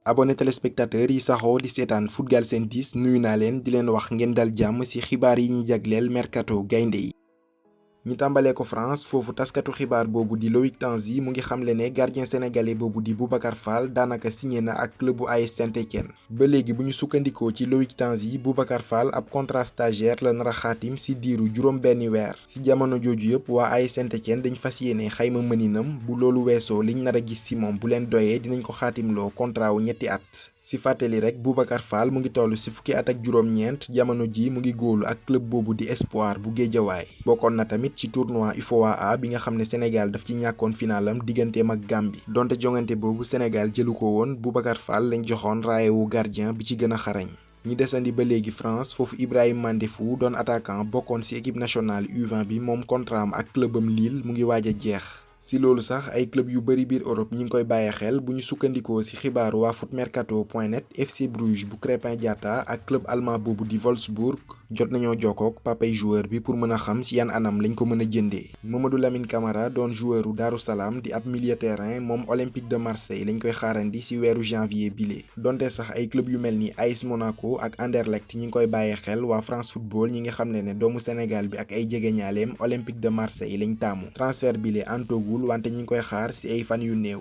abonné téléspectateurs yi saxoo di seetaan Foot Galsen 10 nuyu naa leen di leen wax ngeen dal jàmm ci xibaar yi ñuy jagleel mercato gaynde yi. ñi tàmbalee ko France foofu taskatu xibaar boobu di Loïc Tanzi mu ngi xamle ne gardien sénégalais boobu di Boubacar Fall daanaka signé na ak club bu AS Saint-Étienne. ba léegi bu ñu sukkandikoo ci Loïc Tanzi Boubacar Fall ab contrat stagiaire la nar a xaatim ci diiru juróom benni weer. ci jamono jooju yëpp waa AS Saint-Étienne dañ fas yéene xayma mëninam bu loolu weesoo liñ nar a gis ci moom bu leen doyee dinañ ko xaatimloo contrat wu ñetti at. ci fàttali rek Boubacar Fall mu ngi toll ci fukki at ak juróom-ñeent jamono ji mu ngi góolu ak club boobu di Espoir bu Guédiawaye. bokkoon na tamit ci tournoi UFOA A bi nga xam ne Sénégal daf ci ñàkkoon finalam digganteem ak Gambie donte jongante boobu Sénégal jëlu ko woon Boubacar Fall lañ joxoon raayewu gardien bi ci gën a xarañ. ñi desandi ba léegi France foofu Ibrahima Mandefou doon attaquant bokkoon ci équipe nationale U20 bi moom contrat am ak clubam Lille mu ngi waaj a jeex. ci loolu sax ay club yu bari biir Europe ñi ngi koy bàyyi xel bu ñu sukkandikoo ci xibaaru waa footmercato.net FC Bruges bu Crépin Diatta ak club allemand boobu di Wolfsburg jot nañoo jokkook papay joueur bi pour mën a xam ci yan anam lañ ko mën a jëndee. Mamadou Lamine Camara doon joueuru Darou Salaam di ab milieu terrain moom Olympique de Marseille lañ koy xaarandi ci weeru janvier bile. donte sax ay club yu mel ni AS Monaco ak Anderlecht ñi ngi koy bàyyi xel waa France Football ñi nga xam ne doomu Sénégal bi ak ay jegeñaaleem Olympique de Marseille lañ taamu. transfert bile antogul wante ñi ngi koy xaar ci ay fan yu néew.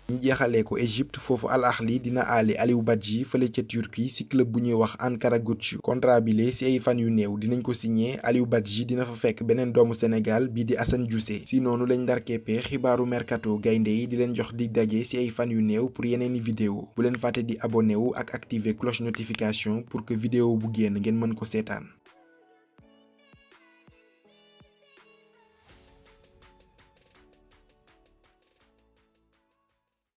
ñi jeexalee ko Égypte foofu Al Ahly dina aali Aliou Badji fële ca Turquie ci club bu ñuy wax Ankara Gucci. contrat bile ci ay fan yu néew dinañ ko signé Aliou Badji dina fa fekk beneen doomu Sénégal bii di Assane Diousé. si noonu lañ ndar keppee xibaaru mercato gaynde yi di leen jox dig daje ci ay fan yu néew pour yeneeni vidéo bu leen fàtte di abonné wu ak activer cloche notification pour que vidéo bu génn ngeen mën ko seetaan.